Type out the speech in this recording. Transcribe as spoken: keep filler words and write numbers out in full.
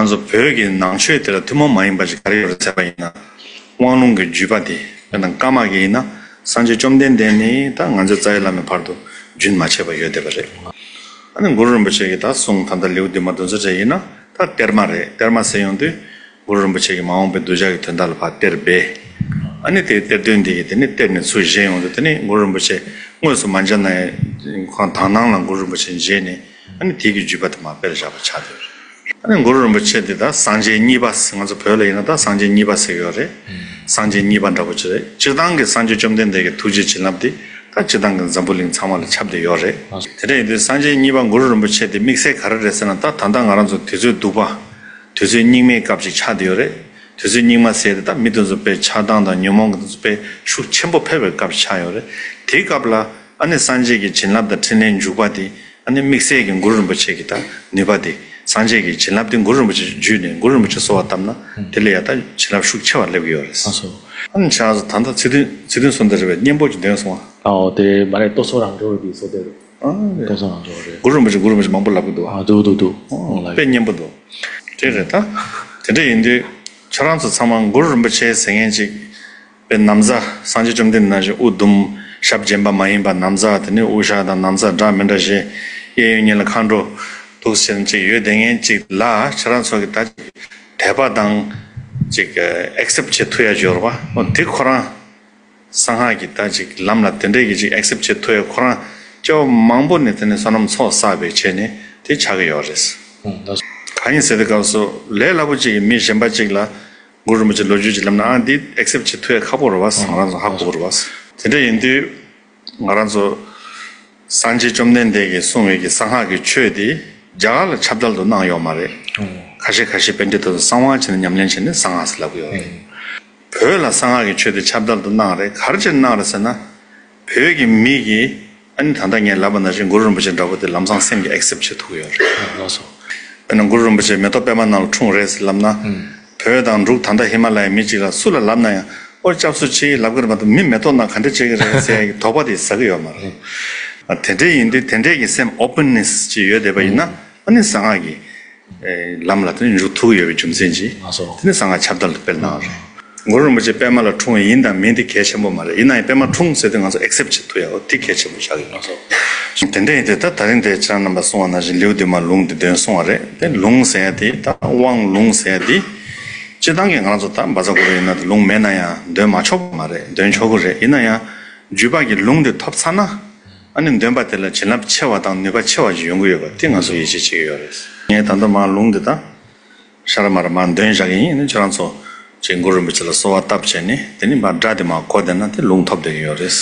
ང་ཚོ་བོད་ཀྱི་ནང་ཆོས་དེ་ལ་ཐུན་མོང་མ་ཡིན་པ་ཞིག་ག་རེ་ཡོད་རེད་ཟེར་བ་ཡིན་ན། དབང་ལུང་གི་བརྒྱུད་པ་དེ་དཔེར་ན་ཀརྨ་གི་ཡིན་ན་སངས་རྒྱས་བཅོམ་ལྡན་འདས་ནས་ད་ང་ཚོའི་རྩ་བའི་བླ་མའི་བར་དུ་རྒྱུན་མ་ཆད་པ་ཡོད་བསྡད་པ་རེད། ཨ་ནི་གུ་རུ་རིན་པོ་ཆེ་གིས་ད་གསུང་ད་ལྟ་ལེའུ་བདུན་མ་བདུན་ཚོ་བཅས་ཡིན་ན་ད་གཏེར་མ་རེད། གཏེར་མ་ཟེར་ཡོང་དུས་གུ་རུ་རིན་པོ་ཆེ་གིས་མ་འོངས་པའི་གདུལ་བྱ་གི་དོན་དག་ལ་ཕར་གཏེར་སྦས། ཨ་ནི་དེའི་གཏེར་སྟོན་དེ་གིས་དེ་ནི་གཏེར་ནས་ཚུར་བཞེས་ཡོང་དུས་དེ་ནི་གུ་རུ་རིན་པོ་ཆེ་དངོས་སུ་མ་མཇལ་ན་ཡང་ཁོང་དག་སྣང་ལ་གུ་རུ་རིན་པོ་ཆེ་མཇལ་ནས། ཨ་ནི་དེ་གི་བརྒྱུད་པ་དེ་མར་སྤེལ་བཞག་པ་ཆགས་བསྡད་ཡོད་རེད། ཨ་ནི་གུ་རུ་རིན་པོ་ཆེ་འདི་ད་སངས་རྒྱས་གཉིས་པ་ཟེར། ང་ཚོ་བོད་ལ་ཡིན་ན་ད་སངས་རྒྱས་གཉིས་པ་ཟེར་གྱི་ཡོད་རེད། སངས་རྒྱས་གཉིས་པ་འདྲ་པོ་ཅིག་རེད། སྤྱིར་བཏང་གི་སངས་རྒྱས་བཅོམ་ལྡན་འདས་ཀྱི་ཐུགས་རྗེ་བྱིན་རླབས་འདི་ད་སྤྱིར་བཏང་གི་འཛམ་བུ་གླིང་ཚང་མ་ལ་ཁྱབ་བསྡད་ཡོད་རེད། དེ་འདྲ་ཡིན་དུས་སངས་རྒྱས་གཉིས་པ་གུ་རུ་རིན་པོ་ཆེ་འདི་དམིགས་བསལ་ག་རེ་རེད་ཟེར་ན། ད་ད་ལྟ་ང་རང་ཚོ་དུས་ཚོད་སྡུག་པ། དུས་ཚོད་སྙིགས་མའི་སྐབས་ཅིག་ཆགས་བསྡད་ཡོད་རེད། དུས་ཚོད་སྙིགས་མ་ཟེར་དེ་ད་མི་དེ་ཚོ་དཔེ་ཆགས་སྡང་དང་ཉོན་མོངས་ཀྱི་དེ་ཚོ་དཔེ་ཤུགས་ཆེན་པོ་འཕེལ་བའི་སྐབས་ཆགས་ཡོད་རེད། དེའི་སྐབས་ལ་ཨ་ནི་སངས་རྒྱས་ཀྱི་བྱིན་རླབས་དང་ཕྲིན་ལས་འཇུག་པ་དེ། ཨ་ནི་དམིགས་བསལ་གྱི་གུ་རུ་རིན་པོ་ཆེ་གི་ད་ནུས་པ་དེ། སངས་རྒྱས་ཀྱི་བྱིན་རླབས་དེ་གུ་རུ་རིན་པོ་ཆེ་བརྒྱུད་ནས་གུ་རུ་རིན་པོ་ཆེ་གསོལ་བ་བཏབ་ན། དེ་ལ་ཡང་ད་བྱིན་རླབས་ཤུགས་ཆེ་བ་སླེབས་ཀྱི་ཡོད་རེད། ཨ་སོ། ཨ་ནི་ཆ་ཚང་ད་ལྟ་ཚིག་བདུན་ཚིག་བདུན་གསུངས་དེ་རེད་པས། གཉེན་པོ་གྱི་དོན་གསུང་བ། ཨའོ་དེ་མ་རེད། ལྟོ་ཚོགས་རང་གྲོལ་བའི་སོ་དེ་རེད། ཨ་རེད། ལྟོ་ཚོགས་རང་གྲོལ་བ་རེད། གུ་རུ་རིན་པོ་ཆེ་གུ་རུ་རིན་པོ་ཆེ་མང་པོ་ལབ་ཀྱི་འདུག་བ། ཨ་འདུག་འདུག་འདུག་ཨོ་ལ་དཔེ་སྙན་པོ་འདུག་དེ་རེད་ད། དེ་འདྲ་ཡིན་དུས་ཁྱོད་རང་ཚོ་ཚང་མ་གུ་རུ་རིན་པོ་ཆེ་ཟེར་མཁན་ཅིག་དཔེ་ན་བཟའ་སངས་རྒྱས་བཅོམ་ལྡན་འདས་ནང་བཞིན་དབུ་ཟླུམ་ཞབས་བརྒྱན་པ་མ་ཡིན་པ་ན་བཟའ། དེ་ནས་དབུ་ཞྭ་དང་ན་བཟའ་འདྲ་མི་འདྲ་བཞེས། གཡས་གཡོན་གཉིས་ལ་མཁའ་འགྲོ་འདུག་ཟེར་ཅིག་ཡོད་བསྡད་མཁན་ཅིག་ལ་ཁྱེད་རང་ཚོ་གི་ད་ཅིག་དད་པ་དང་ཅིག་ཨེག་སེབ་བྱེད་ཐུབ་ཡ་སྦྱོར་བ་འོ་དེ་ཁོ་རང་གསང་སྔགས་ཀྱི་ད་ཅིག་ལམ་ལ་དེ་འདྲས་ཀྱི་ཅིག་ཨེག་སེབ་བྱེད་ཐུབ་ཡ་ཁོ་རང་སྐྱེ་བ་མང་པོ་ནས་དེ་ནས་བསོད་ནམས་ཚོགས་བསགས་པའི་བྱས་ནས་དེ་ཆགས་ཀྱི་ཡོད་རེད། ཨང་ད་གང་ཡིན་ཟེར་དུས་སྐབས་སུ་ལས་སླ་པོ་ཅིག་གིས་མི་གཞན་པ་ཅིག་ལ་གུ་རུ་རིན་པོ་ཆེ་ལོ་རྒྱུས་ཅིག་ལབ་ན། ཨ་འདི་ཨེག་སེབ་བྱེད་ཐུབ་ཡ་ཁག་པོ་རེད་བ། ང་རང་ཚོ་ཧ་གོ་གི་རེད་བ། དེ་འདྲ་ཡིན་དུས་ང་རང་ཚོ་སངས་རྒྱས་བཅོམ་ལྡན་འདས་ཀྱིས་གསུངས་པའི་གི་གསང་སྔགས་ཀྱི་ཆོས་དེ་རྒྱ་གར་ལ་ཁྱབ་བརྡལ་དུ་གནང་ཡོད་མ་རེད། ཨང་ཁ་ཤས་ཁ་ཤས་པཎྜི་ཏ་ཚོ་གསང་བ་བྱས་ནས་ཉམས་ལེན་བྱས་ནས་གསང་སྔགས་ཟེར་ལབ་ཀྱི་ཡོད་རེད། ཨང་བོད་ལ་གསང་སྔགས་ཀྱི་ཆོས་དེ་ཁྱབ་བརྡལ་དུ་གནང་རེད། ག་རེ་བྱས་གནང་རེད་ཟེར་ན། བོད་ཀྱི་མི་གིས་ཨ་ནི་ད་ལྟ་ངས་ལབ་པ་ནང་བཞིན་གུ་རུ་རིན་པོ་ཆེ་འདྲ་པོ་དེ་ལམ་སང་སེམས་ཀྱིས་ཨེག་སེབ་བྱེད་ཐུབ་ཀྱི་ཡོད་རེད། ལགས་སོ། དཔེར་ན་གུ་རུ་རིན་པོ་ཆེ་མེ་ཏོག་པད་མ་ནང་ལ་འཁྲུངས་རེད་ཟེར་ལབ་ན། ཨུམ། བོད་དང་འབྲུག་ད་ལྟ་ཧི་མ་ལ་ཡའི་མི་གཅིག་ལ་སུ་ལ་ལབ་ན་ཡང་། ཨོ་སྐྱབས་སུ་མཆི་ལབ་ཀྱི་རེད་མ་གཏོགས། མི་མེ་ཏོག་ནང་ག་འདྲ་བྱེད་ཀྱི་རེད་ཟེར་ཡ་གི་དོགས་པ་དེ་ཟ་གི་ཡོད་མ་རེད། ཨ་དེ་འདྲ་ཡིན་དུས་དེ་འདྲའི་གི་སེམས་ཨོ་པན་ནེ་སི་ཅིག་ཡོད་བསྡད་པ་ཡིན་ན། ཨ་ནི་གསང་སྔགས་ཀྱི་ལམ་ལ་དེ་ནི་འཇུག་ཐུབ་ཡོད་པའི་རྒྱུ་མཚན་གྱིས། ལགས་སོ། དེ་ནི་གསང་སྔགས་ཁྱབ་བརྡལ་དུ་སྤེལ་གནང་བ་རེད། གུ་རུ་རིན་པོ་ཆེ་པད་མ་ལ་འཁྲུངས་པ་ཡིན་དང་མིན་དེ་གལ་ཆེན་པོ་མ་རེད། ཡིན་ན་ཡང་པད་མ་འཁྲུངས་ཟེར་དུས་ང་ཚོ་ཨེག་སེབ་བྱེད་ཐུབ་ཡ་འོ་དེ་གལ་ཆེན་པོ་ཆགས་ཀྱི་ཡོད། ལགས་སོ། དེ་འདྲ་ཡིན་དུས་ད་ད་རིང་དེ་ཁྱེད་རང་རྣམ་པ་གསུངས་པ་ནང་བཞིན་ལེའུ་བདུན་མ་ལུང་དེ་འདོན་གསུངས་པ་རེད། དེ་ལུང་ཟེར་ཡ་དེ་ད་དབང་ལུང་ཟེར་ཡ་དེ། སྤྱིར་བཏང་གི་ང་རང་ཚོ་ད་བཛྲ་གུ་རུ་ཡིན་ན་དེ་ལུང་མེད་ན་ཡང་འདོན་མ་ཆོག་པ་མ་རེད། འདོན་ཆོག་གི་རེད། ཡིན་ན་ཡང་བརྒྱུད་པ་གི་ལུང་དེ་ཐོབ་ཚར་ན། ཨ་ནི་འདོན་པ་དེ་ལ་བྱིན་རླབས་ཆེ་བ་དང་ནུས་པ་ཆེ་བ་ཞིག་ཡོང་གི་ཡོད་པ་དེ་ང་ཚོ་ཡིད་ཆེས་བྱེད་ཀྱི་ཡོད་རེད། ངས་ད་ལྟ་མར་ལུང་འདི་དང་ཤ་ར་མར་མར་འདོན་བཞག་གི་ཡིན། ཨ་ནི་ཁྱེད་རང་ཚོ་ཅིག་གུ་རུ་རིན་པོ་ཆེ་ལ་གསོལ་བ་བཏབ་བྱས་ནས་དེ་ནི་མར་སྒྲ་དེ་མར་གོ་བསྡད་ན་དེ་ལུང་ཐོབ་བསྡད་ཀྱི་ཡོད་རེད།